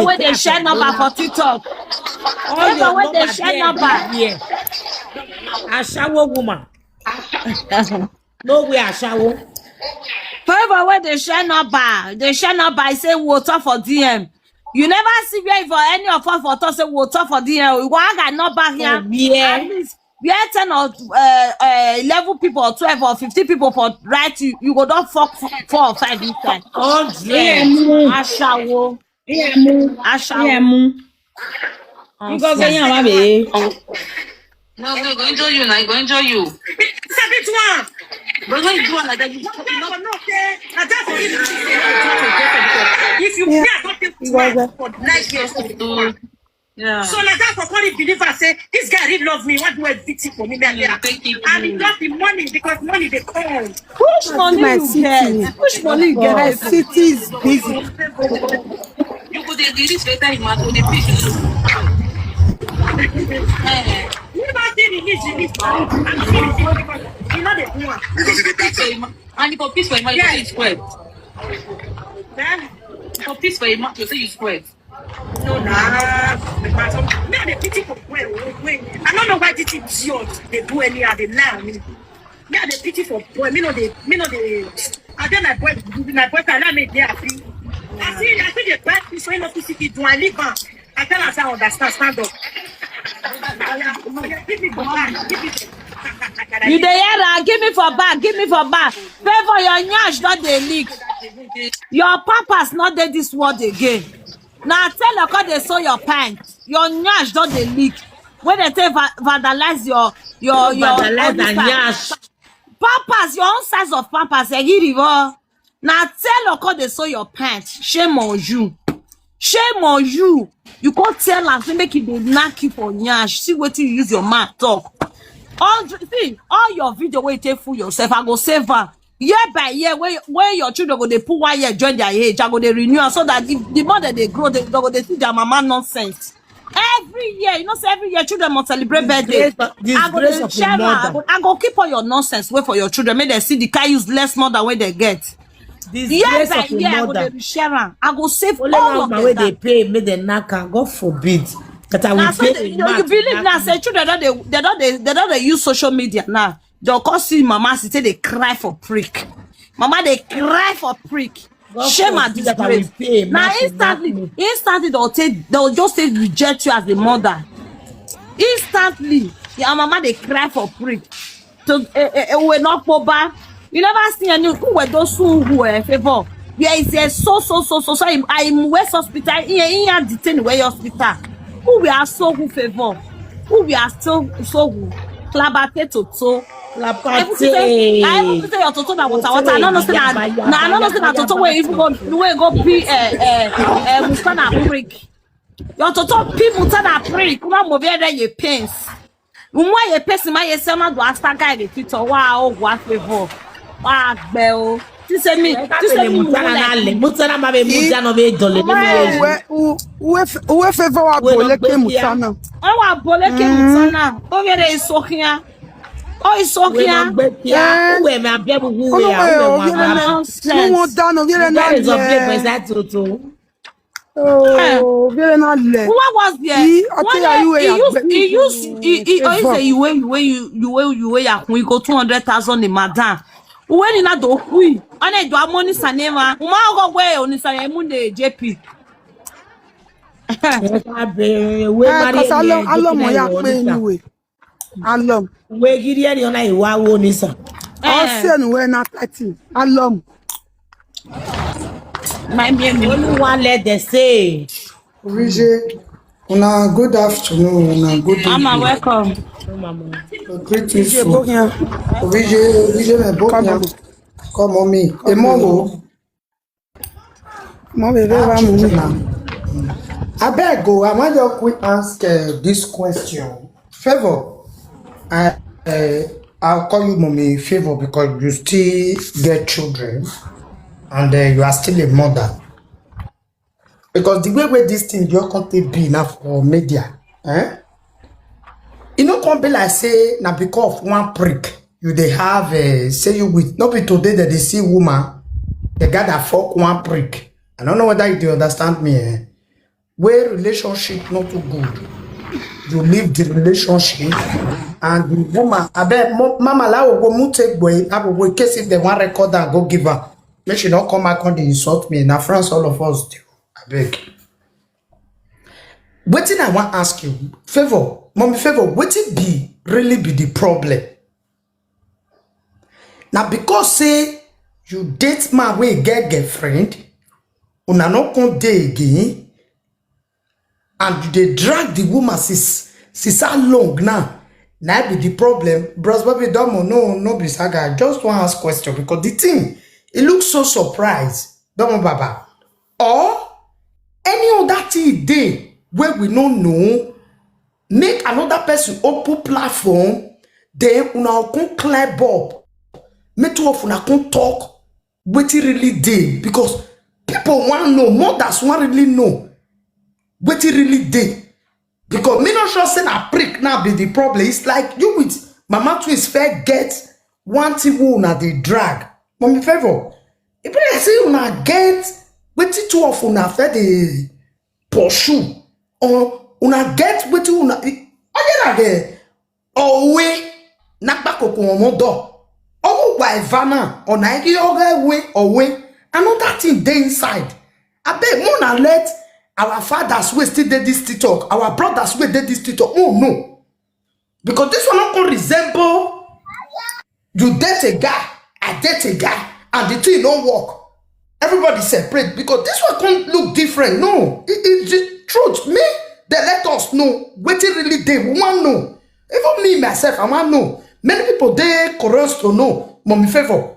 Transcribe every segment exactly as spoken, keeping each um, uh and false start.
Wey dey share number for TikTok. All your Favor wey dey number share dey number. Here. Ashawo woman. No way, Ashawo. Favor wey dey share number, dey share number. I say we will talk for D M. You never see where for any of us for talk say we will talk for D M. We go hang our number here. For where? At least where ten or uh, uh, eleven people or twelve or fifteen people for write you, you go don fuck four or five inside. Hundred. Ashawo. Ashawo. Ngozi, yeah, my baby. No, no, go enjoy you now. Go enjoy you. It's a bit one. But when you do one like that, you If you pray, I don't take for nine years. do. Yeah. So like that for God, believe I say this guy really love me. What do I beat it for me? Me, I Yeah, get thank you. And he got the money because money they come. Which money you get? Which money you My get? city is busy. You go dey release later in my go dey pay. Eh, You don't think he needs you need money. You know they do one. piece for Emma- and you go piece for Emma, you say you square. Then You go piece for Emma, you say you square. No, nah. Me, I dey pity for where, where. I don't know why this idiot they do anyhow. They lie on me. Me, I dey pity for boy. Me no dey, me no dey. I tell my boy, my boy, I let me dey happy. I see, I see the bad thing, so you know, P C P do. I leave am. I tell her, say, I understand, stand up. Give me for back, give me for You dey hear her? Give me for back, give me for back. Favor, your nyash don dey leak. Your pampers no dey this world again. Na tailor come dey sew your pants. Your nyash don dey leak. Wey dey take va- vandalize your your your Vandalize all this and time. Nyash. Pampers, your own size of pampers, egiriwo. Na tailor come dey sew your pants. Shame on you. Shame on you. You come tell am say make e dey knack you for nyash. See wetin you use your mouth talk. Hundred, see, all your video wey you take fool yourself, I go save am. Year by year, when, when your children go dey put one year join their age, I go dey renew am so that the, the more that they grow, they, they go dey see their mama nonsense. Every year, you know say every year children must celebrate birthday. Disgrace, I go disgrace dey of a share am. I mother. go, I go keep all your nonsense wey for your children. Make dem see the kind useless mother wey dem get. Year Disgrace by of a year, I go mother. dey share am. I go save Only all one of woman wey them. dey Down. Pay, make dem knack am. God forbid. That I Na will so pay they, a you, know, man you to believe knack now me. Say children don dey, they don dey, they don dey use social media now. They'll come see mama, she say they cry for prick. Mama, they cry for prick. God Shame and forbid that I will disgrace. pay a Now man to knack instantly, me. Instantly they'll take, they'll just say reject you as a mother. Instantly, your mama they cry for prick. To eh, eh, eh, we not poba. You never see any who were those who who were favor. There is a so so so so so. I'm, I'm West Hospital. Here, here, detain where hospital. Who we are so who favor. Who we are so so who. Klabate toto. I even say, I even say your toto na water water. I don't know say na, na I don't know say na toto wey even go, wey go be eh eh eh Mutana prick. Your toto be Mutana prick. Kuma mo be there ye pains. Umwa ye pains ma ye se ma do asta guy the tito. Wa o wa favor. Wa gbe o. Ti se mi, ti se mi mo Mutana na like. le. Mutana ma be Mutana be dole. Mama, Uwe u- uwe f- uwe favor wa Uwe bole no ke gbe Mutana. O wa bole ke Mutana. O yere isokia. O isokia. Uwe me abia bu uwe ya. Uwe wa. Nonsense. Uwe dano yere na That is a big le. Mesa toto. Oh, yere na le. What was there? He, I One tell year, you, he eh, used, Agbe- he used, he, he, oh, he Favor. Say you way, you way, you way, you way, you way, you go two hundred thousand in madam. When in that do hui, and I do a money sanema. Uma go way on this I moon the J P. Uwe Eh, 'cause alum, alum ya pe anyway. Alum. Uwe giri eri ona iwa wo ni sa. Ose nu we na thirty. Alum. My baby. Oluwa let them say. Orije, una good afternoon, una good evening. Mama, welcome. Greetings Ije to bokia. Orije, Orije me bokia. Come on. Come on me. Emowo. Mo be be ba mu. Abeg o, I wan just quick ask uh, this question. Favor, I, uh, I'll call you mommy Favor because you still get children and uh, you are still a mother. Because the way where this thing you come take be now for media, eh? E no come be like say na because of one prick you dey have uh, say you with no be today that they see woman the guy that fuck one prick. I don't know whether you dey understand me. Eh? Where relationship not too good, you leave the relationship. And the woman, I bet Mama Lawo go mu take boy, I will case if they want record and go give her. Make she not come back on the insult me. Now France, all of us do. I beg. Wetin I wan ask you, Favour, Mommy Favour, wetin be really be the problem? Na because say you date man wey get girlfriend, una no come dey again, and you dey drag the woman since since how long now? Na be the problem, Bros Bobby Domo. No, no be saga. I just wan ask question because the thing, it looks so surprised. Domo Baba, or any other thing dey wey we no know, make another person open platform, then una come climb up, make two of una come talk wetin really dey, because people wan know, mothers wan really know wetin really dey. Because me not sure say na prick now be the problem. It's like you with Mama Twins fair get one thing wey una dey drag. Mommy Favour, e be like say una get wetin two of una fair dey pursue, or una get wetin una, oye na the owe nakpa koko omo do, owo wa evana ona igi oga ewe owe. Another thing dey inside. Abeg, make una let our fathers wey still dey this TikTok, our brothers wey dey this TikTok, oh no, because this one no come resemble you date a guy, I date a guy, and the thing no work. Everybody separate because this one come look different. No, it is the truth. Me, they let us know wetin really dey. We wan know. Even me myself, I wan know. Many people dey curious to know. Mommy Favour,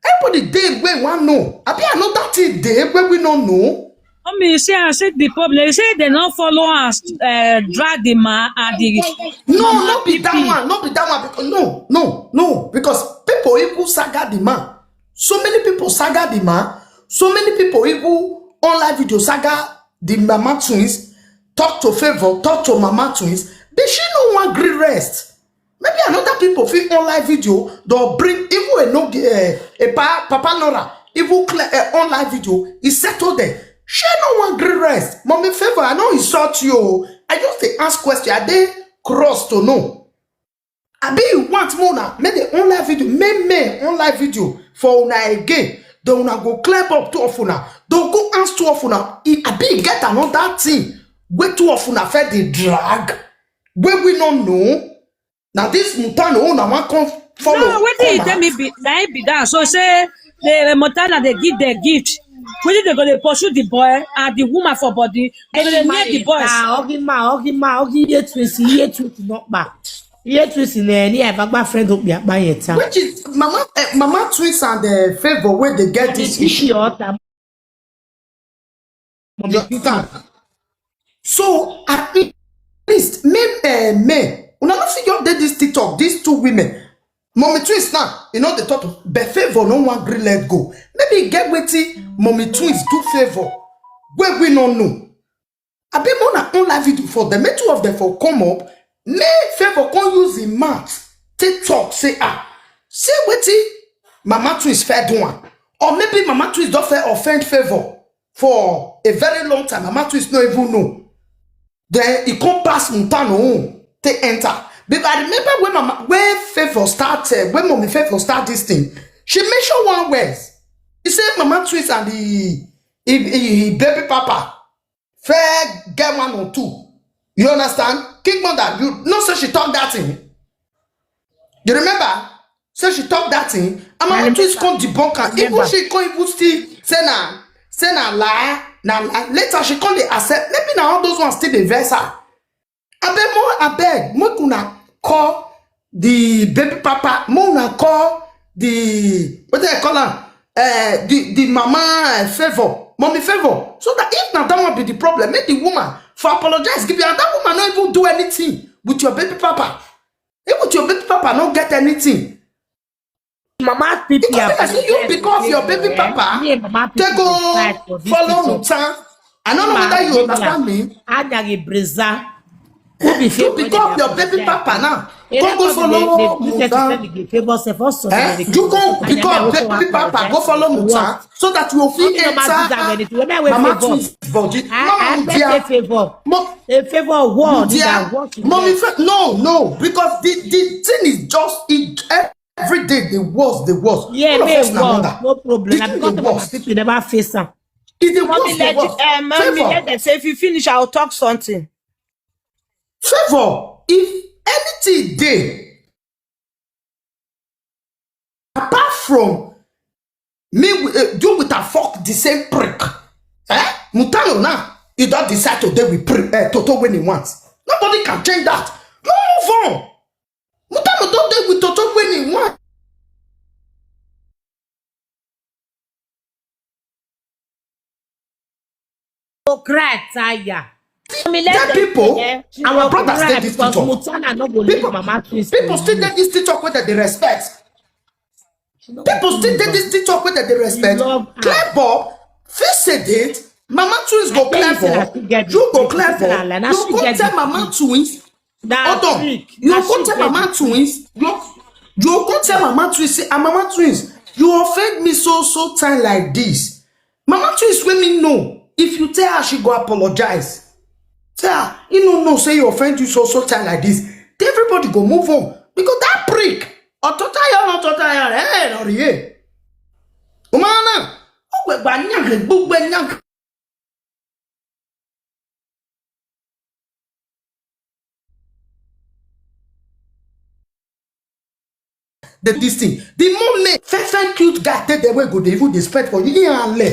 everybody dey wey wan know. Abi another thing dey wey we no know? Mommy, you see, I see the problem. You say they no follow us, uh, drag the man and the No, no be that one, no be that one. Because, no, no, no. Because people even saga the man. So many people saga the man. So many people even online video saga the Mama Twins. Talk to Favour, talk to Mama Twins. But she no wan gree rest. Maybe another people fit online video, they'll bring even a no, uh, a pa, Papa Nora, even clear uh, online video, he settle there. She no wan gree rest. Mommy Favour, I no insult you o. I just dey ask question. I dey cross to know. Abi you want make una make the online video, make me online video for una again? Then una go climb up two of una. Then go ask two of una. E, abi e get another thing wey two of una fair dey drag wey we no know? Na this Montana own I wan come follow. No, wetin you tell me be na im be that. So say the Montana dey give the gift. Wetin they go dey pursue the boy and the woman for body? They go dey near the boys. Ogima, ogima, ogi iye twenty, iye twenty not bad. Iye twenty na ni I bagba friend up ya ba yeta. Which is Mama, eh, Mama Twins and uh, Favour wey dey get this issue. You understand? So at least men, uh, men, una no fit just dey this TikTok. These two women, Mommy Twins now, you know the talk, but Favour no wan gree let go. Maybe e get wetin Mommy Twins do Favour wey we no know. Abi make una online video for them, make two of them for come up, make Favour come use him mouth take talk say, ah, see wetin Mama Twins fair do am, or maybe Mama Twins don fair offend Favour for a very long time. Mama Twins no even know. Then e come pass Montana own take enter. Because I remember when Mama, when Favour start, uh, when Mommy Favour start this thing, she mention one words. He say Mama Twins and the, he, he, he baby papa fair get one or two. You understand? King Mother, you know say she talk that thing. You remember? Say she talk that thing. And Mama Twins come debunk am. Even she come even still say na, say na lie, na lie. Later she come dey accept. Maybe na all those ones still dey vex her. Abeg, mo abeg, make una call the baby papa, make una call the, what do I call am? Uh, the the mama uh, Favour, Mommy Favour. So that if na that one be the problem, make the woman for apologize give you. And that woman no even do anything with your baby papa. Even with your baby papa no get anything. Mama P P. Because you, because your baby papa, they go follow Mutan. I don't know whether you understand me. Anyagi Breza. Who be You favour become dey your baby die? Papa now. Go, go follow Mutan. Eh? You go become baby papa, go follow Mutan, so that you fit enter Mama Twins body. Mama Mudia. Favour. Mo- A favour war, Mudia. That work in Mommy, there. Fe- no, no, because the, the thing is just it, every day the worst, the worst. Yeah, All of us na war, mother. No problem. The Na thing because dey of worst. People never face am. It dey Mommy, worst, the let worst. Uh, Mommy, Favour. Let them say if you finish, I'll talk something. Favour, if anything dey, apart from me, uh, do with a fuck the same prick. Eh? Mutano now, he don decide to dey with prick, uh, Toto when he wants. Nobody can change that. No move on. Mutano don dey with Toto when he wants. Go cry tire. Mommy, let Tell them people, say, eh, she our go brothers cry dey this because TikTok. Mutana no go leave People, Mama Twins people for still you. Dey this TikTok wey dem dey respect. She no People go still leave dey her. This TikTok wey dem dey respect. She love her. Clear Bob, fix a date. Mama Twins go I tell clear you say na Bob. She get You go the clear thing. Bob. Na You she go get tell the Mama thing. Twins. Na Hold on. Trick. You Na go she tell get Mama the thing. Twins. You, you go tell Mama Twins. Say, ah, Mama Twins, you offend me so, so time like this. Mama Twins, when me know, if you tell her, she go apologize. Tell her, you no know, say you offend you so, so time like this. Everybody go move on. Because that prick, ọtụtụ ya, ọtụtụ ya, eh, no, yeah. Umana, ogbe gba nyaghe, gbugbe nyaghe. The this thing. The more me, fine, fine, cute guy, take the way go, they even dey spend for you. Yeah, le.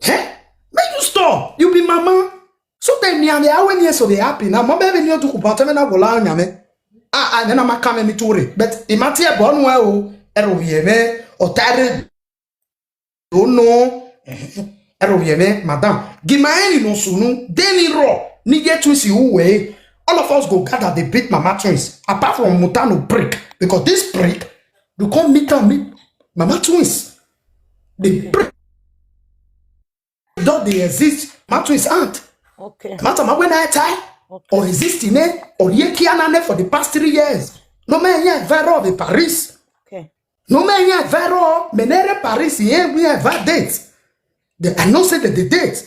Eh? Make you stop. You be mama. So tell me, and the awareness of the happy. Now, my baby, you to kuba, tell me now, go la, nyame. Ah, ah, then I'm a coming to it. But it might be a bon well, or we, or tired. Don't know. Ero yeme, madam. Gimaeni no sunu, deni ro, nige Twins uwe. All of us go gather, they beat Mama Twins. Apart from Mutano prick, because this prick, you come meet and meet Mama Twins. The prick don't they exist. Mama Twins aren't. Okay. Matter my when I tie, Okay. Or exist in it, or ye kiana for the past three years. No man, yeah, very of the Paris. Okay. No man, yeah, very, menere Paris, yeah, we have that date. The, I know say that the date.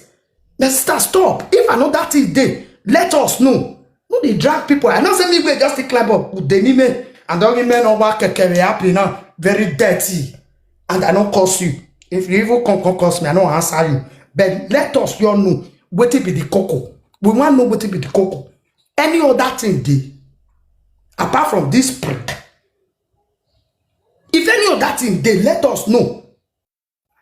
Let's start stop. If I know that is day, let us know. No, they drag people. I know say me we just climb up with the name and don't men over kekere happy now. Very dirty. And I don't curse you. If you even come, come curse me, I don't answer you. But let us you know what it be the cocoa. We want know what it be the cocoa. Any other thing dey, apart from this prick. If any other thing dey, let us know.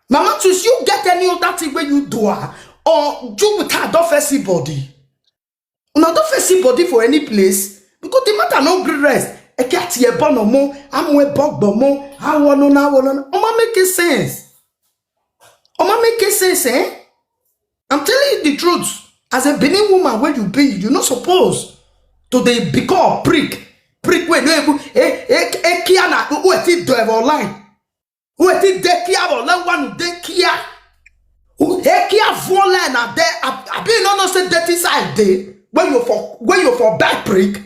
Mama Twins, you get any other thing where you do her, or you with her don't face body? Una don't face body for any place because the matter no gree rest. Eke ati ebo no mo, amu ebo gbo mo, awo no na wo no. Oma make sense. Oma make sense, eh? I'm telling you the truth. As a Benin woman, where you be, you're not supposed to they become a prick. Prick when no able, eh, eh, eh, kia na, who eti do ever online. Who eti de kia online, one de kia. Who e kia online na there, I, I be no no say dirty side dey. When you for, when you for bad prick,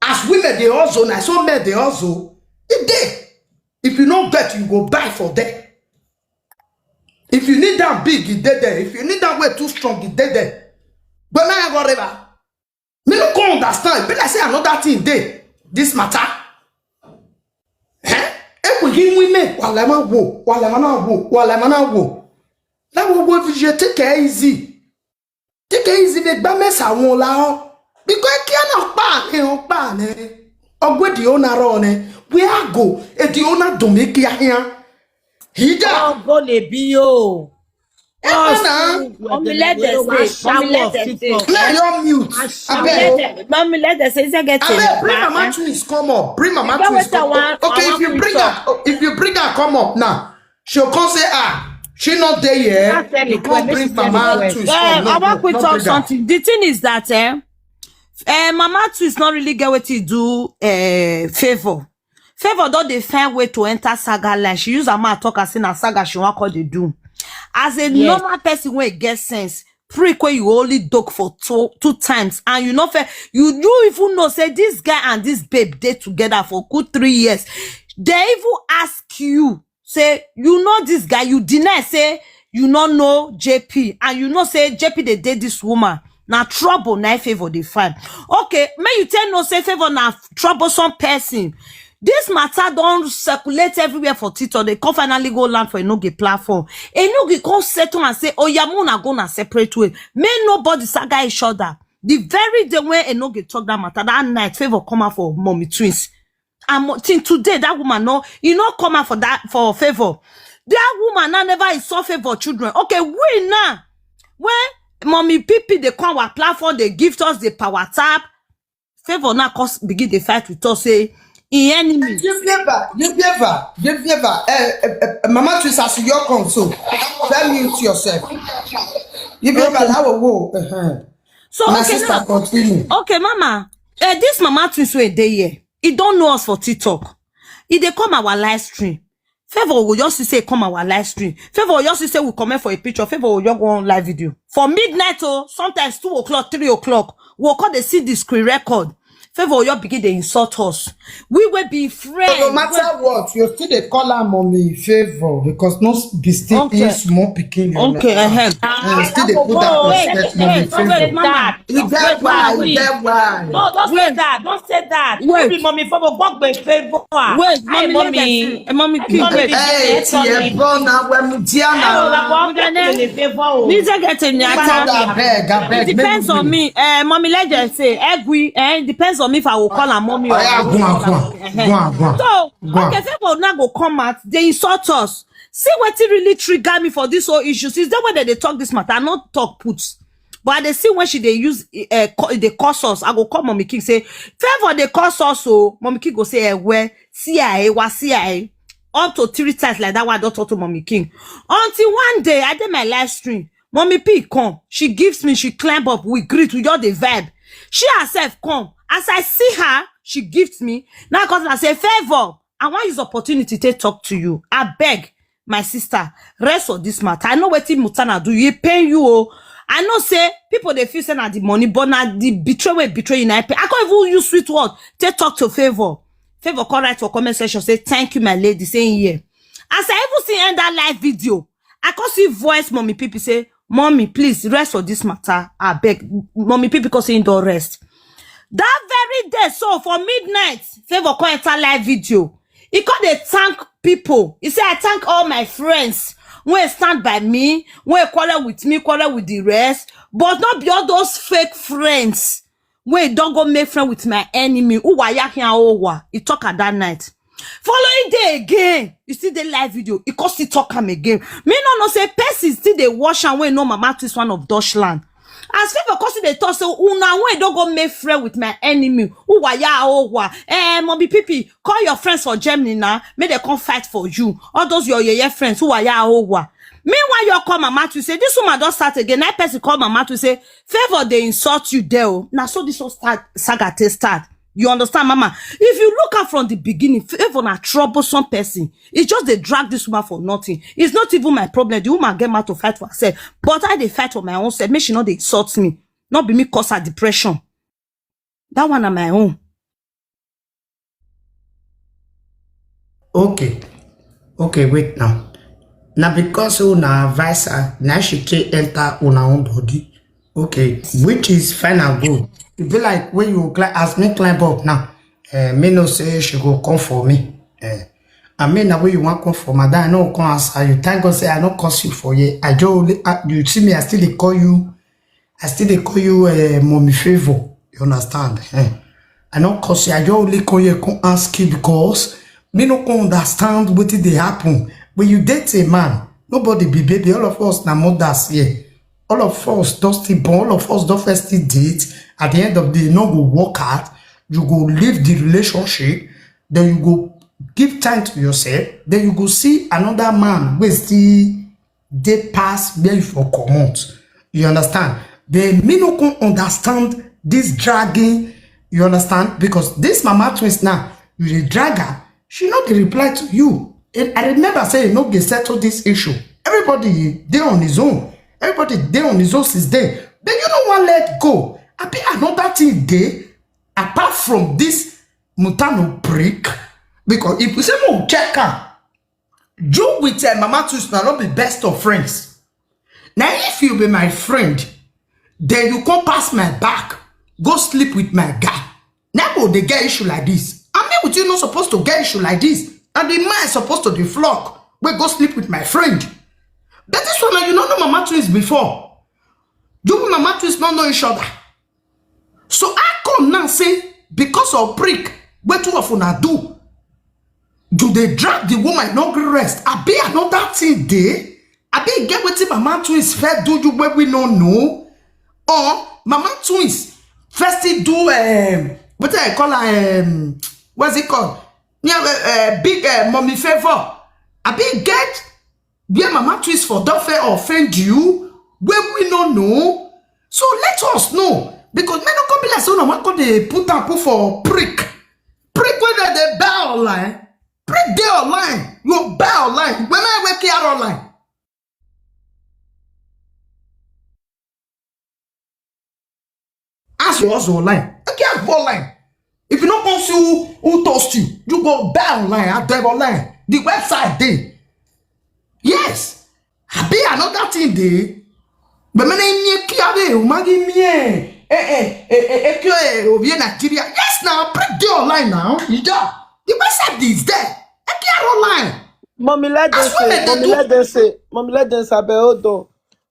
as women they also, na so men they also. If they, if you no get, you go buy for them. If you need that big, it dey there. If you need that way too strong, it dey there. But now I go river. Me no come understand. Be like say another thing dey this matter. Eh? If we give women, wala ma wo, wala ma na wo, wala ma na wo. That wo wo, if you take it easy. Take it easy, make ba mess I won't allow. Because I can't pa ne, pa ne. Ogwe di ona ro ne. We are go. E di ona do me kia here. Hida. Ọgọ lè bí o. Eh, Us na. Too, Mommy, let them say. Mommy, let them say. Now you're mute. Mommy, let them, Mommy, let them say. Say get to Abeg, bring Mama Twins come up. Bring Mama Twins come up. Okay, if you bring her, if you bring her come up now, she'll come say, ah, she not there yet. You can't bring Mama Twins come. Um, I want to talk something. The thing is that, eh, uh, Mama Twins not really get what to do, uh, favor. Favor don dey find way to enter saga line. She use her mouth talk as say na saga she wan call dey do. As a normal person wey get sense, prick wey you only dog for two two times, and you no fair. You you even know say this guy and this babe dey together for good three years. They even ask you say you know this guy, you deny say you no know J P, and you know say J P dey date this woman. Na trouble na Favour dey find. Okay, make you tell no say Favour na troublesome person. This matter don circulate everywhere for TikTok. They come finally go land for Enoge platform. Enoge come settle and say, "Oh yeah, una go na separate way. Make nobody saga each other." The very day when Enoge talk that matter, that night Favour come out for Mommy Twins. And mo- till today, that woman no, he no come out for that for Favour. That woman now never insult Favour children. Okay, we now when Mommy P P dey come our platform, they gift us the power tap. Favour now cause begin dey fight with us say in enemy. Genevieve, Genevieve, Genevieve, uh, uh, uh, Mama Twins, as you come, so don't mute yourself. Genevieve, how a wo? Uh-huh. So My okay sister, now, continue. okay, Mama, uh, this Mama Twins wey dey here, he don't know us for TikTok. He dey come our live stream. Favour will just say come our live stream. Favour will just say we comment for a picture. Favour will just go on live video for midnight. Oh, sometimes two o'clock, three o'clock. We'll call the see the screen record. Favour will just begin dey insult us. We will be friends. No matter what, you still dey call her Mommy Favour because no be still Okay. Small pikin. You Okay, know. uh-huh. You still dey put that Oh, respect, wait, Mommy wait, Favour. wait, Mama. You get Wait, why? Mama, You wait. Get why? No, don't say Wait. That. Don't say that. Wait. Be Mommy Favour, God be Favour. Wait, Hey, Mommy, Mommy. Legacy, uh, Mommy King, Mommy, wait. Be Hey, Favour. Tiye Bona, when Mudiana. Mommy Favour. Nize get a Abeg, abeg, It depends make on me- me. Uh, Mommy Legend say, Egui, eh, it depends on me if I will call her Mommy or Oya, I go won't on, call go her. on, go on, go on. So, Go on. Okay, Favour now go come out. They insult us. See what really trigger me for this whole issue. Since the way that they talk this matter, I not talk put. But I dey see when she dey use uh, they curse us. I go call Mommy King say, "Favour dey curse us." So Mommy King go say, "Eh, well, C I A, wa C I A." Up to three times like that, why I don't talk to Mommy King. Until one day, I did my live stream. Mommy P come. She gives me, she climb up, we greet, we just the vibe. She herself come. As I see her, she gives me. Now, cause I say, "Favour, I want use opportunity to talk to you. I beg, my sister, rest of this matter. I know what Mutana do. You pain you. Oh. I know say people they feel say na the money, but na the betray wey betray you na I pay." I can't even use sweet word. Take talk to Favour. Favour come write for comment section, say, "Thank you, my lady." Saying here. As I even see end that live video, I can see voice Mommy P P say, "Mommy, please rest for this matter. I beg." Mommy P P come say he don't rest. That very day, so for midnight, Favour come enter live video. He come dey thank people. He say, "I thank all my friends wey stand by me, wey quarrel with me, quarrel with the rest, but not be all those fake friends wey don't go make friend with my enemy." Uwa ya hia owa. He talk at that night. Following day again, you see the live video. He come still talk am again. Me no know say person still dey watch am wey know Mama Twins one of Dutchland. As Favour come still dey talk say, "Una wey don't go make friend with my enemy. Uwa ya owa. Eh, Mommy P P, call your friends for Germany now. Make they come fight for you. All those your yeye friends, uwa ya owa." Meanwhile, you call Mama Twins say, "This woman don't start again." That person call Mama Twins say, "Favour dey insult you there. Oh." Now, so this whole start, saga take start. You understand, Mama? If you look at from the beginning, Favour na troublesome person. It's just they drag this woman for nothing. It's not even my problem. The woman get mad to fight for herself. But I dey fight for my own self. Make she not dey insult me. Not be me cause her depression. That one na my own. Okay. Okay, wait now. Now because una advise her, now she take enter una own body. Okay, which is fine and good. It be like when you climb, as me climb up now, uh, me no say she go come for me. Uh, I mean, now when you want come for my dad, I no come answer you. Thank God say I no curse you for you. I just only, uh, you see me, I still dey call you, I still dey call you uh, Mommy Favour. You understand? Eh. I no curse you. I just only call you come ask you because me no come understand what did they happen. When you date a man, nobody be baby. All of us na mothers here. All of us don't still born. All of us don't first still date. At the end of the day, no go work out. You go leave the relationship. Then you go give time to yourself. Then you go see another man wey still dey pass where you for comot. You understand? Then me no come understand this dragging. You understand? Because this Mama Twins now, you dey drag her. She no dey reply to you. And I remember say you no dey settle this issue. Everybody dey on his own. Everybody dey on his own since then. But you no wan let go. Abi another thing dey apart from this Mutano prick? Because if we say make we check am, you with uh, Mama Twins na no be best of friends. Na if you be my friend, then you come pass my back, go sleep with my guy. Na go dey get issue like this. And me with you no supposed to get issue like this. And the man supposed to dey flock, we go sleep with my friend. But this one, you no know Mama Twins before. You and Mama Twins no know each other. So I come now say, because of prick, wey two of una do, you dey drag the woman, no gree rest. Abi another thing dey? Abi e get wetin Mama Twins first do you wey we no know? Or Mama Twins first still do, um, wetin I call her, um, what's it called? Yeah, uh, uh, big uh, mommy favor. Abi e get where Mama Twins for don fair offend you wey we no know? So let us know, because make no come be like say una wan come dey put am put for prick. Prick wey dem dey buy online. Prick dey online. You buy online. When I wake here online. As your hustle online. Okay, I go online. If you no come see who, who toast you, you go buy online, I do online. The website dey. Yes. Abi another thing dey. But many nye kiabe umagi mie. Eh eh eh eh eh kio eh ovie Nigeria. Yes now, prick dey online now. Ija. The website is there. Eke online. Mommy, let them That's what say. they Mommy, do. Let them say. Mommy, let them say. Abeg, hold on.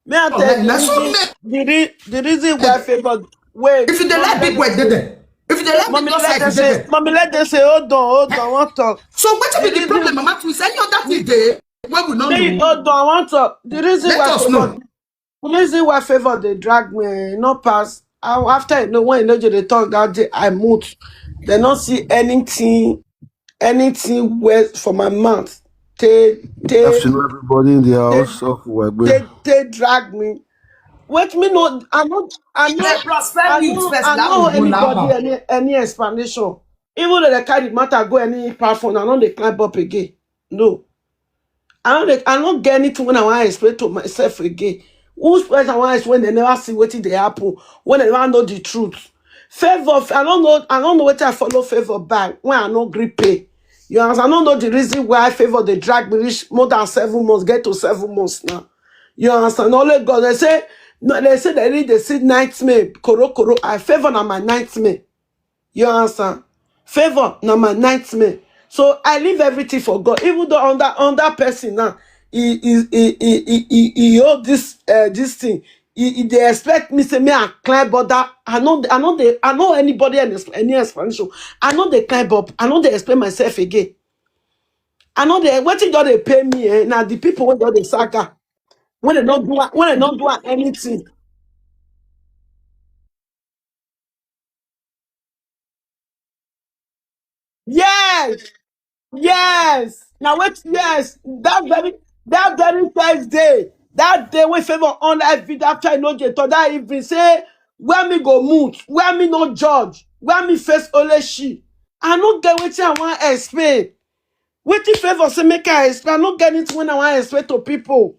Me, I tell Online. you, Na the so reason, make the, re- the reason why favor. Wait. If you dey Mommy, like let big boy, them dey say. there. If you dey like Mommy, big boy, let side, them dey say. there. Mommy, let them say. Hold on, hold on. One talk. So wetin be The the reason. Problem, Mama Twins? Any other thing dey wey we no Say, know? Hold on. One talk. The reason Let why us favor. Know. The reason why favor dey drag me, eh, no pass. I, after I know when you know they talk that day, I mute. They not see anything, anything worse for my mouth. They, they, Afternoon, everybody in the they, house of Wagbe. they, they drag me. Wait me no, I know, I know, Hey, bros, I fair mute know, first. I know Laugh, go laugh. anybody any, any explanation. Even though they carry the matter go any platform, I know they climb up again. No. I don't, I don't get anything when I want to explain to myself again. Who's first I want to explain? They never see what they happen when they never know the truth. Favor, I don't know. I don't know what I follow favor back when I no gree pay. You understand? I don't know the reason why favor they drag me reach more than seven months, get to seven months now. You understand? Only God. They say no. They say they read. They see nightmare. Koro koro. I favor na my nightmare. You understand? Favor na my nightmare. So I leave everything for God. Even though under under person now, he he he he he, he, he hold this uh, this thing. He, he they expect me say me I climb, but that I know I know they I know anybody any, any explanation. I know they climb up. I know they explain myself again. I know they what you they pay me eh? Now the people when they saga when they don't do when they don't do anything. Yes, yes. Now wait, yes. That very that very first day, that day when favor on live video after I know they talk that evening say where me go moot, where me no judge, where me face only she. I no get wetin I wan explain. Wetin favor say make I explain? I no get anything when I wan explain to people.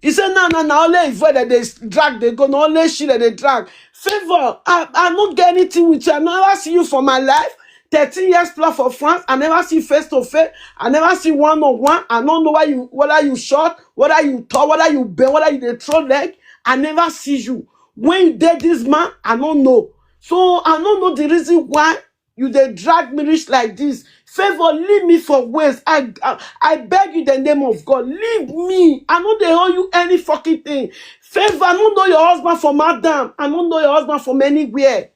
He said, no, no, no, only if that they drag, they go, no, only she that they drag. Favor, I, I don't get anything with you. I never see you for my life. thirteen years plus for France. I never see face to face. I never see one on one. I don't know why you, whether you short, whether you tall, whether you bend, whether you dey throw leg. I never see you. When you did this man, I don't know. So I don't know the reason why you they drag me reach like this. Favor, leave me for ways. I, I I beg you the name of God. Leave me. I know they owe you any fucking thing. Favor, I don't know your husband from Adam. I don't know your husband from anywhere.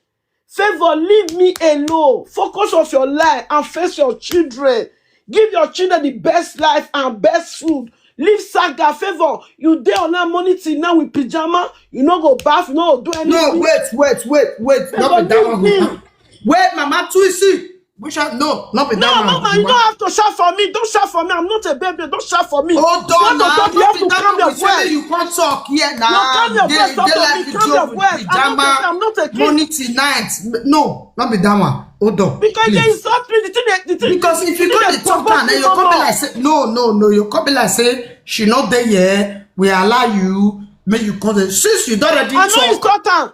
Favor, leave me alone. Focus on your life and face your children. Give your children the best life and best food. Leave saga. Favor, you dey on that money till now with pajama. You no go bath, you no go do anything. No, wait, wait, wait, wait. Not be that one. Wait, Mama Twisi. Which one? No, not be that one. No, Mama, you don't have to shout for me. Don't shout for me. I'm not a baby. Don't shout for me. Hold on now. You have to calm your voice. You can't talk here now. Calm your voice. Stop for me. Calm your voice. I'm not a kid. Money tonight. No, not be that one. Hold on. Because they insult me. The thing, the thing, because if you go to talk and you come be like say no, no, no. You come be like say she not there here. We allow you. Make you call them. Since you don't already I know you talk, cut am.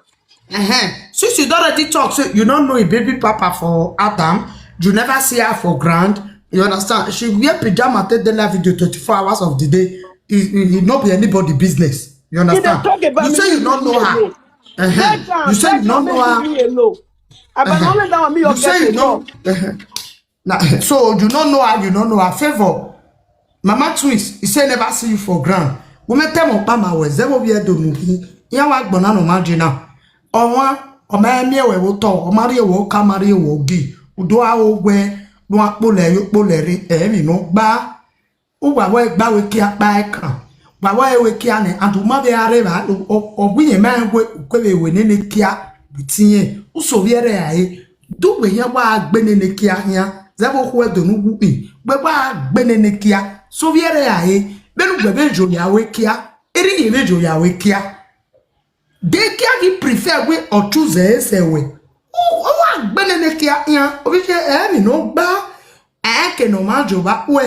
uh-huh. Since you don't already talk, so you don't know a baby papa for Adam. You never see her for ground. You understand? She wear pajama, take the live video twenty-four hours of the day. It, it, it not be anybody business. You You dey understand? Talk about You me. Say you don't know her. Uh-huh. Beg am, You say beg you don't am, know make her. Me alone. Abeg, Uh-huh. Only that one me You your say you get don't. Uh-huh. Now, so you don't know her. You don't know her. Favor. Mama Twins, he say never see you for ground. Women tell me, "Pama, where zero we do nuki." Ya wa gbona no margin now. Owa, o ma mi we wo to, o ma ri wo ka ma ri wo gi. Udo a o we, no a pole yo pole re, e mi no gba. Uwa we gba we kia pa e kan. Wa we we kia ne, and ma be are ba, o, o, o wi ye ma we, kwe we we ne ne kia, bitinye. Uso viere aye. Do we ya wa gbe ne ne kia ya. Zero we do nuku i. We wa gbe ne ne kia. So viere aye. Benu gbe be jo ya we kia. Eri ye be jo ya we kia. They can be prefer we or choose a say we. Oh, oh, gbene ne kia ya. Obi se e mi no gba. E ke no ma jo ba we.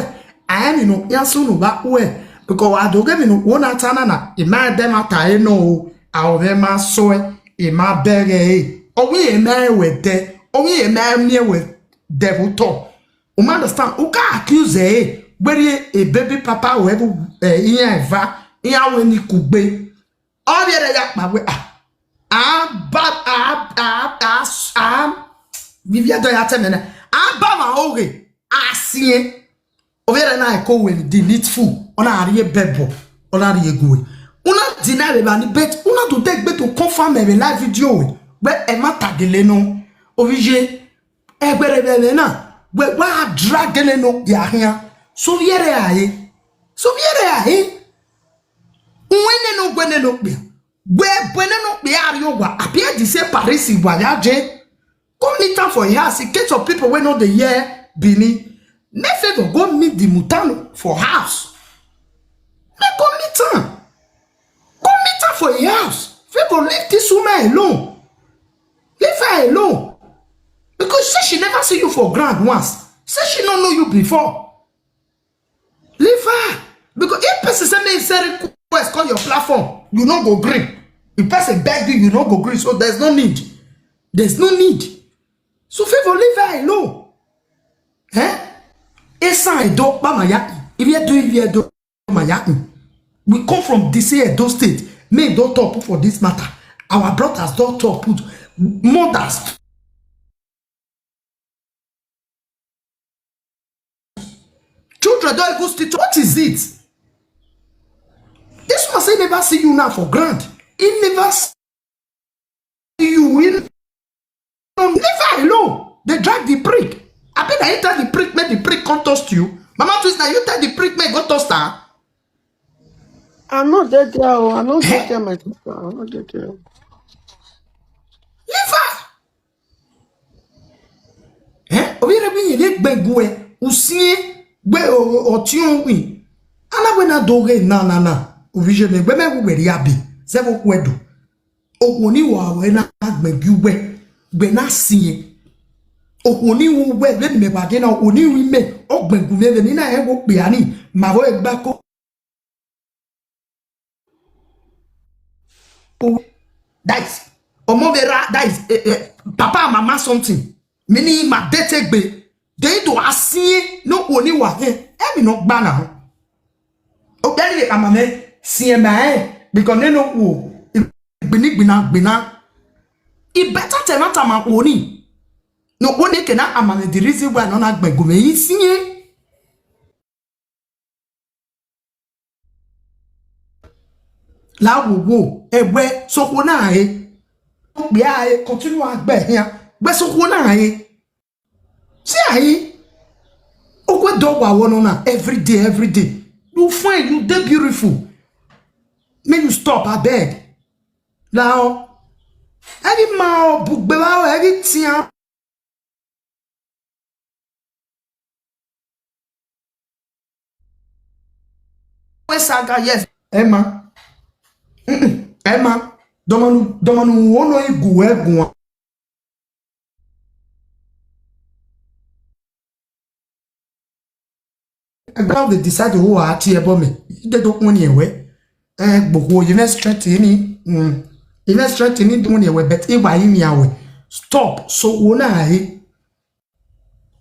E mi no ya su no ba we. Because wa do ge mi no wo na ta na na. E ma de ma ta e no o. A o ve ma so e. E ma bere e. O wi e ma e we de. O wi e ma e mi e we de bu to. O ma understand? O ka accuse e. Gberi e baby papa o e bu e iya eva. Iya we ni kugbe. Obiere ya kpa we ah. Ah, ba ah, ah, ah, ah. Bibia do ya temene. Ah, ba ma oge. Asie. Obiere na e ko we delete full. Ona ari e bebo. Ona ari e go. Una deny we bani bet. Una do take bet to confirm e live video we. We e ma tagele no. Ovije. Egbere bebe na. We wa drag ne no ya hia. So viere aye. So viere aye. Uwene no gwene no kpia. Gwe gwene no kpia ari owa. Appear the same Paris wa ya je. Go meet am for your house in case of people wey no dey hear Benin. Make Favor go meet the Mutano for house. Make go meet am. Go meet am for your house. Favor leave this woman alone. Leave her alone. Because say she never see you for ground once. Say she no know you before. Leave her. Because if person say me say request call your platform, you no go gree. If person beg you, you no go gree. So there's no need. There's no need. So Favor leave her alone. Eh? Esa edo pa maya. If you do, if you do maya. We come from this Edo State. Me don talk put for this matter. Our brothers don talk put mothers. Children don even still talk. What is it? This one say never see you now for ground. He never see you in never alone. They drag the prick. I bet I tell the prick, make the prick come toast you. Mama Twist, now you tell the prick, make go toast her. I no dey there o. I no dey there, my sister. I no dey there. Leave her. Eh? Obere bi yele gbegwe. Usie gbe o otion wi. Ana we na doge na na na. Ovije me gbe me wu weri abi. Sevo kwedo. Okwo ni wa we na gbegi we. Gbe na sie. Okwo ni wu we le me ba de na okwo ni wi me. Ogbegu me le ni na e wo pe ani. Ma vo e gba ko. Oh, that is Omobera, that is eh, eh, papa and mama something. Meaning my date gbe. They do a see no only wa he. Emi no gba na. O beri amame see ma eh because they no wo. Gbini gbina gbina. It better tell not am oni. No one can amame the reason why no na gbegu me see. La wo wo egbe sokwo na he. Gbe a he continue agbe hia. Gbe sokwo na he. See aye. Okwe do wa wono na every day, every day. You fine, you dey beautiful. Make you stop, I beg. Now, every ma o bugbe wa o, every tia. We saga, yes. Emma. Mm-mm. Emma. Domanu, domanu wono igu egun. Egba dey decide who are ati ebo me. They don't want anywhere. Eh, gbogbo, you must strengthen me. Mm. You must strengthen me, doing it, but if I in your way, stop. So, wona, eh?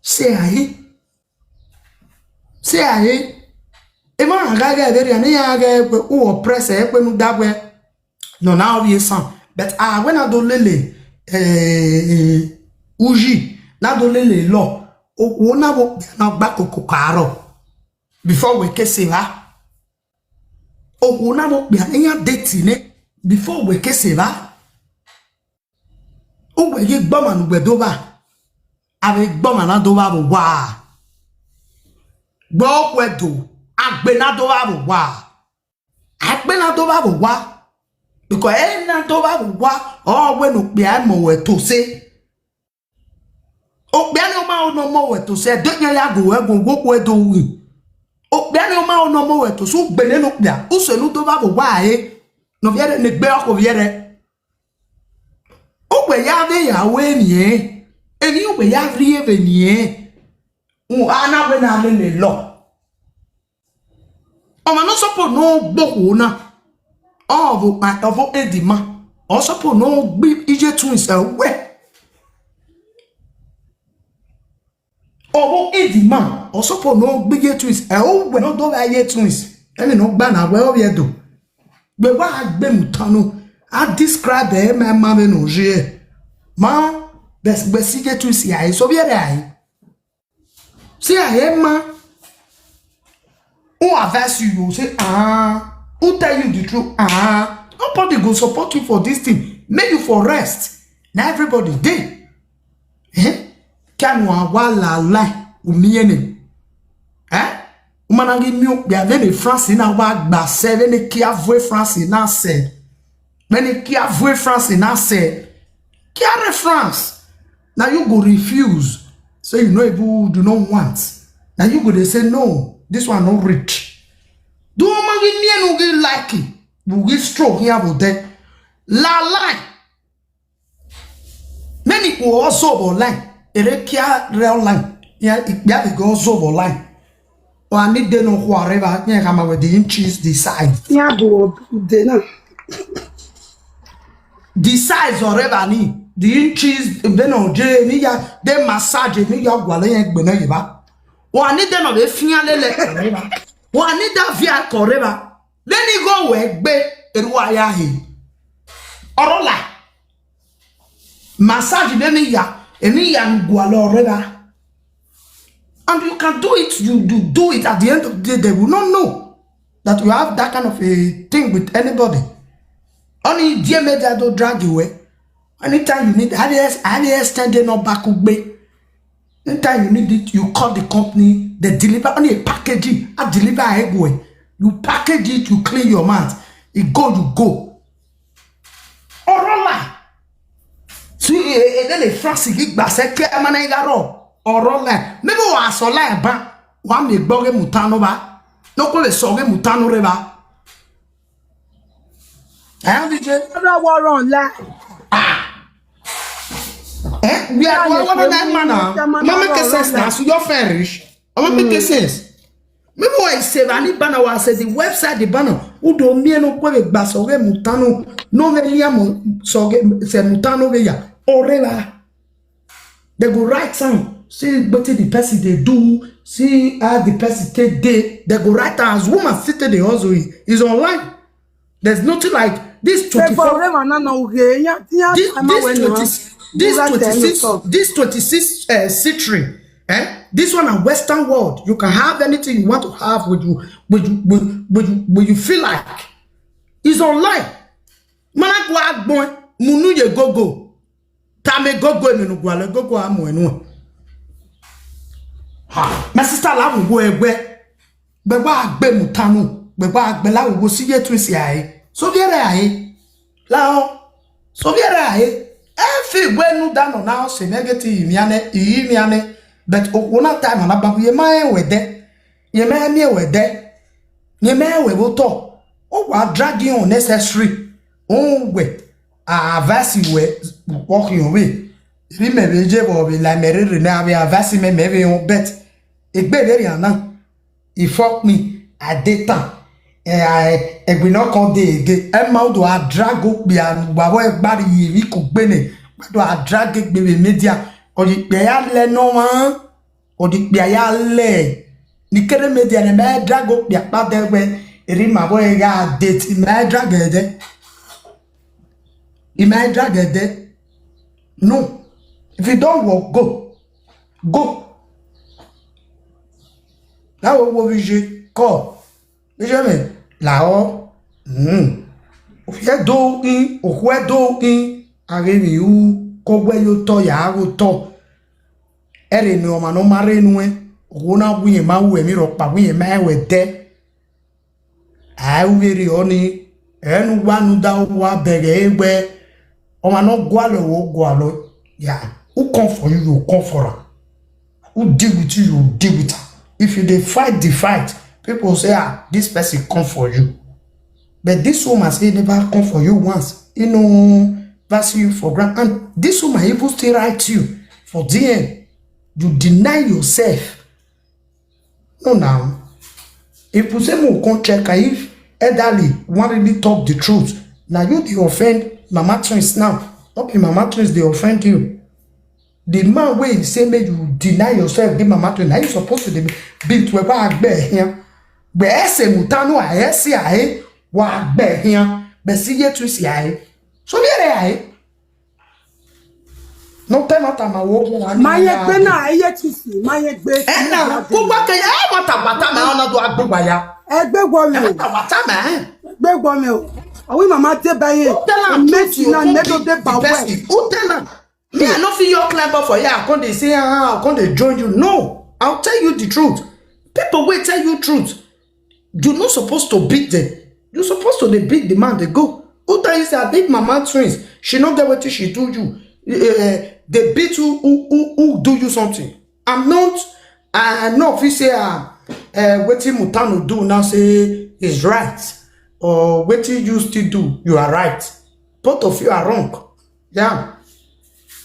Say, I. Say, I. Ema agaga eberi ani ya aga ekwe u oppress ekwe nu dagwe. No, now we son. But ah, when I do lele, eh, uji, na do lele lo. O, o na bo na gba kokokaro. Before we ke se va. O, o na bo ya date ne. Before we ke se va. O we ye gboma nu gbe do ba. Ave gboma na do ba bo wa. Gbo kwe do. Agbe na do ba bo wa. Agbe na do ba bo wa. Because e na do ba bo wa. O we nu pe a mo we to se. O pe ni o ma o no mo we to se. Do nya ya go we go go kwe do wi. O pe ni o ma o no mo we to su gbe ne nu pe. U se nu do ba bo wa e. No viere ne gbe o ko viere. Ogbe ya ve ya we ni e. Eni ogbe ya vri eve ni e. Un ana we na le le lo. O ma no suppose no gbo wo na. O vo, o vo edima. O suppose no gbi ije twins e we. O vo edima. O suppose no gbi ye twins e o we no do ba ye twins. Eni no gba na we o ye do. Gbe wa gbe mu tanu. A describe e me ma me no je. Ma, bes, bes, si je tu si ai, so viere ai. Si ai, ma. Who advise you? You say, ah. Who tell you the truth? Ah. Nobody go support you for this thing. Make you for rest. Now everybody dey. Eh? Kanu awa la la umiene. Eh? Umana gi mi okpia vene France na wa gba se, vene kia vwe France na se. Vene kia vwe France na se. Kia re France. Now you go refuse. Say you know people do not want. Now you go they say no, this one not rich. Do umana gi mi enu gi like it. You gi stroke here for there. La lie. Many who also online. Erekia real line. Yeah, it be go also online. Or I need them no whatever. Yeah, come with the inches, the size. Ya do de na. The size or ever ni. The inches, they no je ni ya, they massage ni ya gwale ya gbe na yiba. Or I need them no be fian lele. Or I need that via correva. Then he go we gbe eru aya he. Orola. Massage be mi ya, emi ya ngwalo reba. And you can do it, you, you do it. At the end of the day, they will not know that you have that kind of a thing with anybody. Only dear media don't drag you away. Anytime you need, have you ex-, have you extended no back ugbe? Anytime you need it, you call the company, they deliver only a packaging, a deliver a egwe. You package it, you clean your mouth. You go, you go. Orola. Si e, e, de le France ki gba se ke mana igaro. Orola. Me bo wa so la ba. Wa me gbo ge mutano ba. No ko le so ge mutano re ba. Eh, V J? Ọ̀rọ̀ wọ̀rọ̀ ńlá. Eh, we are one of nine mana. Mama ke sense na, so you're fairish. Mama ke sense. Me boy say, ani bana wa say the website the bana. Udo mi no kwe be gba so ge mutano. No me ni amo so ge se mutano ge ya. Orela. They go write down. See wetin the person dey do. See how the person take dey. They go write down as woman sit dey hustle. Is online. There's nothing like this. Twenty-four. This, this twenty-six, this twenty-six, uh, citrine. Eh? This one a Western world. You can have anything you want to have with you, with you, with, with, with you feel like. It's online. Mana kwa agbon, munu ye gogo. Tame gogo emi nu gwale gogo amo enu. Ha, my sister la wo egbe. Gbegba agbe mutanu, gbegba agbe la wo si ye tu si ai. So viere ai. La o. So viere ai. E fi gbe nu dano na o se negeti imiane, imiane. But o wona time na babu ye ma e wede. Ye ma e mi e wede. Ye ma e we bo to. O wa drag you unnecessary. O we. A verse we walk your way. Ri me be je bo be la me re re na be a verse me me be on bet. E gbe be ri ana. He fuck me. I dey town. Egbe no come dey again. Ema udo adrago kpia gbavo egbari yevi kugbene. Udo adrage gbeve media. Odi kpia ya le no man. Odi kpia ya le. Ni kere media ne me drago kpia pa de we. Eri ma bo e ga date. I me drag ede. I me drag ede. No. If you don't work, go. Go. That will be je call. Benjamin, lao. Mm. Ofie do in, okwe do in. Are mi u kogwe yo to ya go to. Ere ni o ma no mare nu e. Ogo na wi ma we mi ro pa wi ma we de. Ai u veri oni. Enu wa nu da wa bere egbe. O ma no gwa lo wo gwa lo. Yeah. Who come for you, you come for am. Who deal with you, you deal with am. If you dey fight the fight, people say, ah, this person come for you. But this woman say never come for you once. You know, pass you for ground. And this woman even still write you for D M. You deny yourself. No, now. If you say mo come check am, if elderly wan really talk the truth, na you dey offend mama twins now. No be mama twins dey offend you. The man wey say make you deny yourself give mama twins, na you suppose to dey beat we wa gbe here. Gbe ese mutanu a ese ae wa gbe here. Be si ye twins ae. So be ae. No tell not am awo. Maye gbe na eye tisi, maye gbe. Ena kugba ke e wata bata ma ona do agbugba ya. Egbe gwo mi o. Wata bata ma. Egbe gwo mi o. Awi mama te ba ye. Tell am Mesi na me do de ba we. Who tell am? Me, I no fit your climb up for here. I come dey say, ah, I come dey join you. No, I'll tell you the truth. People wey tell you truth, you no supposed to beat them. You supposed to dey beat the man dey go. Who tell you say I beat mama twins? She no get wetin she do you. Uh, they beat you who, who, who do you something. I'm not, I no fit say ah, uh, wetin Mutano do now say is right, or wetin you still do, you are right. Both of you are wrong. Yeah.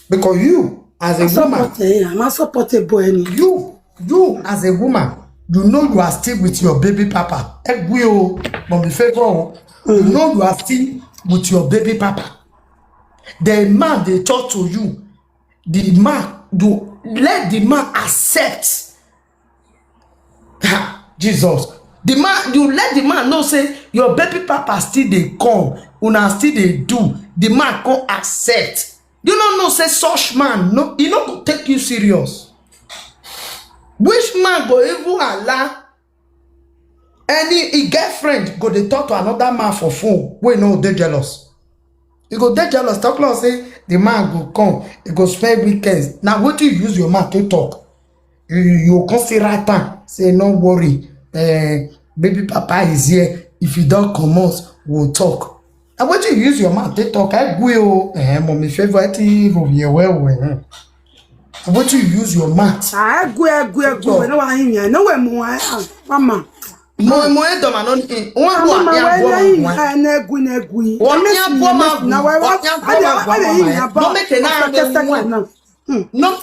Because you, as a woman, Support eh, I'm a support a boy ni. you you as a woman, you know you are still with your baby papa. Egwe o, but be favor o. You know you are still with your baby papa. The man dey talk to you. The man, you let the man accept. Ha, Jesus. The man, you let the man know say your baby papa still dey come, una still dey do. The man come accept. You no know say such man, no, he no go take you serious. Which man go even allow any e girlfriend go dey talk to another man for phone wey no dey jealous? You go dey jealous, talk like say the man go come, he go spend weekends. Na wetin you use your mouth take talk? You you you come still write am say no worry, uh, baby papa is here, if he don comot, we will talk. Na wetin you use your mouth take talk? I gwe o, eh, mommy favor ti robi ewe we. Na wetin you use your mouth? Ah, egwe egwe egwe we no wa yin yan. No we mu wa. Mama. Mo mo e do ma no ni. Won wa Mama ya we bo na yin ma. Ha na egwe na egwe. Won ya bo ma. Na wa wa. Won ya bo Ale ma. ale yin ya ba. No make na Second na. na. No,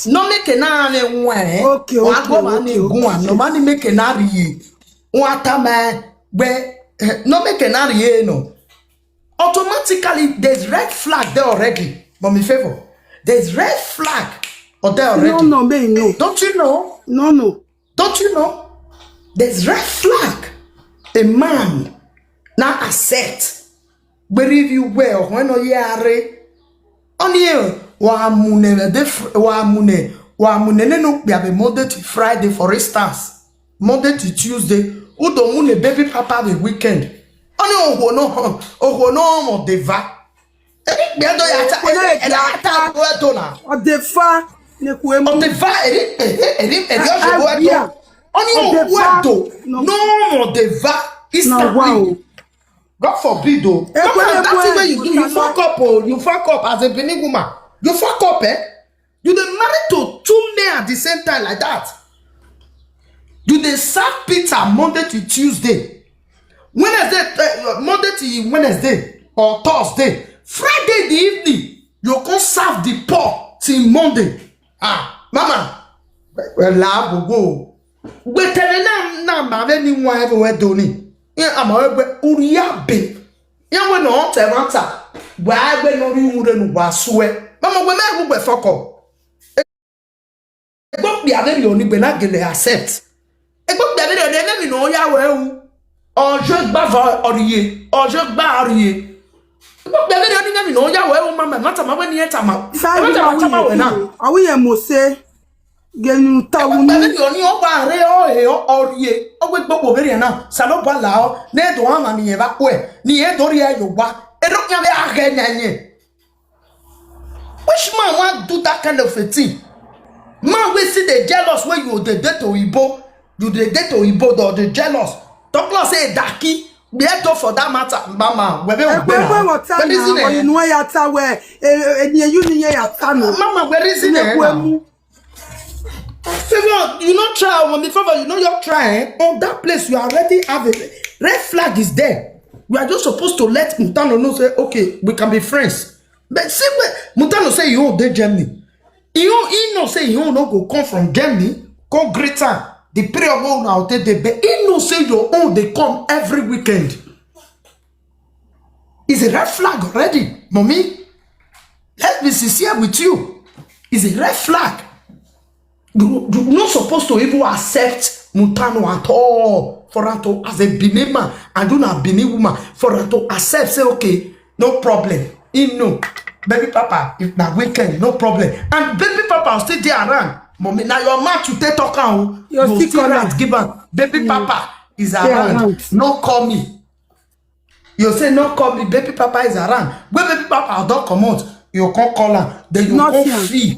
no make na ne nwa eh. Okay, Wa okay, go ma okay, ne gun wa no ma ni make na ri ye. Wa ta ma gbe eh, no make na ri ye no. Automatically there's red flag there already. Mommy favor. There's red flag or there already. No, no, me no. Don't you know? No, no. Don't you know? There's red flag. A man now accept. Believe you well when no yare. Only wa mune de wa mune wa mune ne no be Monday to Friday, for instance. Monday to Tuesday. Who don't mune baby papa the weekend? Only oho no oho no mo deva. Eri gbe do ya ta eri eri ata go do na. Odefa ne ku emu. Odefa eri eri eri eri o se go Abia. do. Oni o Odefa. Wa do. No. No mo deva. Is Na that wa thing? O. God forbid o. Ekwe, That ekwe, thing wey you do, you ekwe. Fuck up o. You fuck up as a Benin woman. You fuck up eh. You dey married to two men at the same time like that. You dey serve pizza Monday to Tuesday. Wednesday, uh, Monday to Wednesday or Thursday. Friday in the evening, you come serve the poor till Monday. Ah, mama, well, la go go. Gbetere na na ma ve ni nwa everywhere do ni. Ye ama egbe uri ya be. Ye we no te mata. Wa egbe no ri ure nu wa sue. Mama we me egbe foko. Egbo bi averi oni gbe na gele accept. Egbo bi averi oni eme mi no ya we u. Ojo gba va orie. Ojo gba orie. Egbo bi averi oni eme mi no ya we u mama mata ma we ni eta ma. Sa Mata ma ma chama we na. Awi ye mo se. Genu ta Egbo wu bi ni. averi oni o ba re o he o orie. O gbe gbogbo averi na. Sa lo ba la o. Ne do ama ni ye ba kwe. Ni ye do ri e yo wa. E do nya be a ge na ye. Which man wan do that kind of a thing? Man wey still dey jealous wey you dey date oyibo, you dey date oyibo, dey dey jealous. Talk like say daki, be talk for that matter, mama. Webe Egbe we water na, you know ya ta we. E, e, ni you ni ya ta no. Mama, where is it? Egbe mu. Favor, you no try, oh, mommy, favor, you know you're trying. On that place, you already have a red flag is there. You are just supposed to let Mutano know, say, okay, we can be friends. But see, when Mutano say you own dey Germany. He own, he know say he own no go come from Germany, come greet am. The period go now take dey, but he know say your own dey come every weekend. It's a red flag already, mommy. Let's be sincere with you. It's a red flag. You, you not supposed to even accept Mutano at all. For am to, as a Benin man, and you na Benin woman, for am to accept, say, okay, no problem. He know. Baby papa, if na weekend, no problem. And baby papa still dey around. Mommy, now your mouth to take talk am o. Your You still still right, give am. Baby papa is around. Around. No call me. You say no call me, baby papa is around. When baby papa don comot, you come call am. Then you Not come here. feel.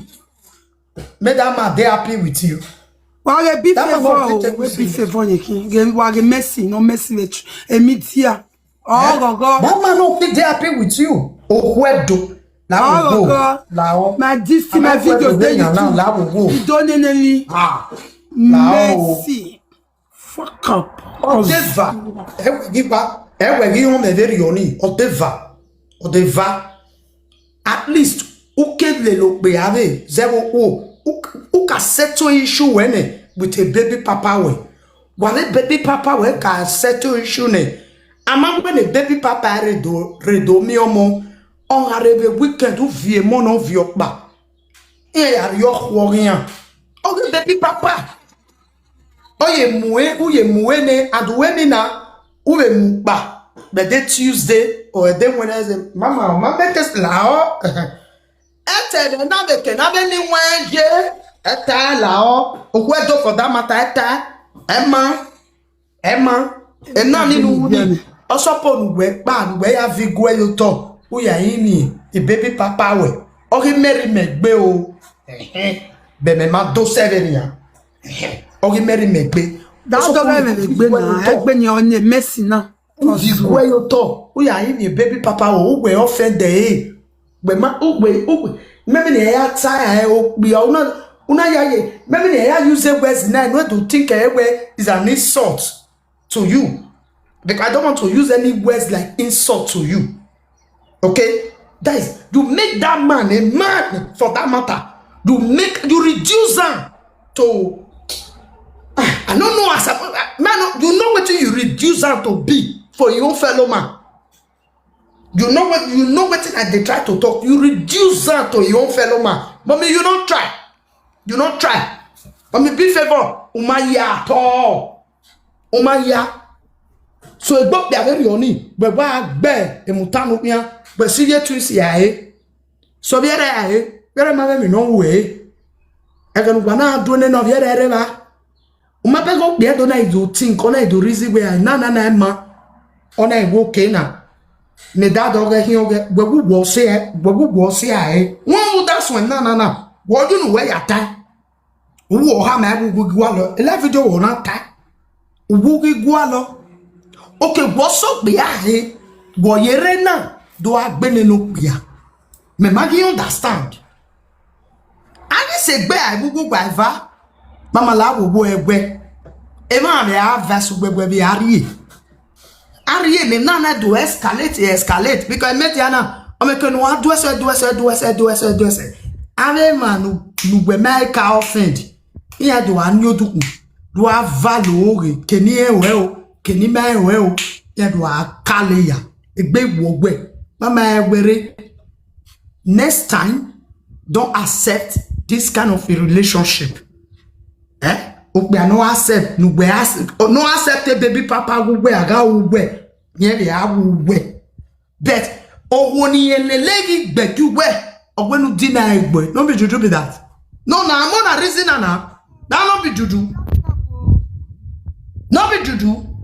Make that man dey happy with you. Wa ge bi That man favor must o, be we bi taking favor ye kin. Ge wa ge mercy, no mercy le tr-, emi dia. Oh, go, go. That man no fit dey happy with you. Okwedo. Oh, go, go. Lao. My this, my video dey YouTube. Lao, lao. You don't need any Ah. Lao. Mercy. Fuck up. Odeva. Ewe giba. Ewe gi on me very oni. Odeva. Odeva. At least, uke le lo pe ave. Zero o. Uka settle issue wene with a baby papa we. Wale baby papa we ka settle issue ne. Ama when a baby papa redo, redo mi omo. On arebe weekend u vie mo no vie okpa. E ya yo khwo yan. Oge baby papa. Oye mue, uye mue ne, and we ni na, uwe mukpa. But day Tuesday or day Wednesday, mama, mama, test lao. Ete de na be ke na be ni wenje. Eta lao. Okwe do for that matter, eta. Emma. Emma. Ena ni nu ni. Oso po nu we, pa nu we ya vi gwe yo to. Uya ini, the baby papa we. Oge Mary me gbe o. Ehe. Be me ma do seven ya. Oge Mary me gbe. That So dog come I will be gbe na. Egbe ni onye mercy na. Uji gwe yo to. Uya him ye baby papa o. Ugwe offend eh. Gbe ma ugwe ugwe. Maybe ni ya tire eh o. Bi ya una una ya ye. Maybe ni ya use words na. No do think eh we is an insult to you. Because I don't want to use any words like insult to you. Okay? That is, you make that man a man for that matter. You make, you reduce him to, ah, I don't know as a, man, you know what you reduce him to be for your own fellow man. You know what, you know what I dey try to talk. You reduce him to your own fellow man. Mommy, you don't try. You don't try. Mommy, be favor. Uma ya at all. Uma ya. So egbo pe ave ri oni, gbe gba gbe emutanu pian, gbe si ye tu si ae. So bi ere ae, bi ere ma ve mi no we. Ege nu gba na do ne no bi ere ere ba. Uma pe go pe do na ido think, ona ido reason we na na na ma. Ona iwo ke na. Ne da do ge hin oge, gbe gu wo se e, gbe gu wo se ae. Won mu da so na na na. Wo ju nu we ya ta. Wo ha ma gu gu gwa lo. Ele video wo na ta. Wo gi gwa lo. Okay, wo so gbe ahe. Wo yere na do agbene no gbe a. Me ma gi understand. Ani se gbe a gu gu gba eva. Mama la wo wo egbe. E ma me a va su gbe gbe bi ari. Ari e me na na do escalate, escalate. Because me ti ana. O me ke no a do ese, do ese, do ese, do ese, do ese. Ave ma nu, nu gbe me ka offend. Iya do a ni oduku. Do a va lo oge. Ke ni e we o. Keni ma ewe o. Ya do akale ya. Egbe wo gwe. Mama ewere. Next time, don't accept this kind of a relationship. Eh? Okpe no accept, no we accept, no accept a baby papa ugwe, aga ugwe. Nyere ya ugwe. But owoni elelegi gbedu we. Ogwenu dina egbe. No be juju be that. No, na mo na reason na na. That no be juju. No be juju.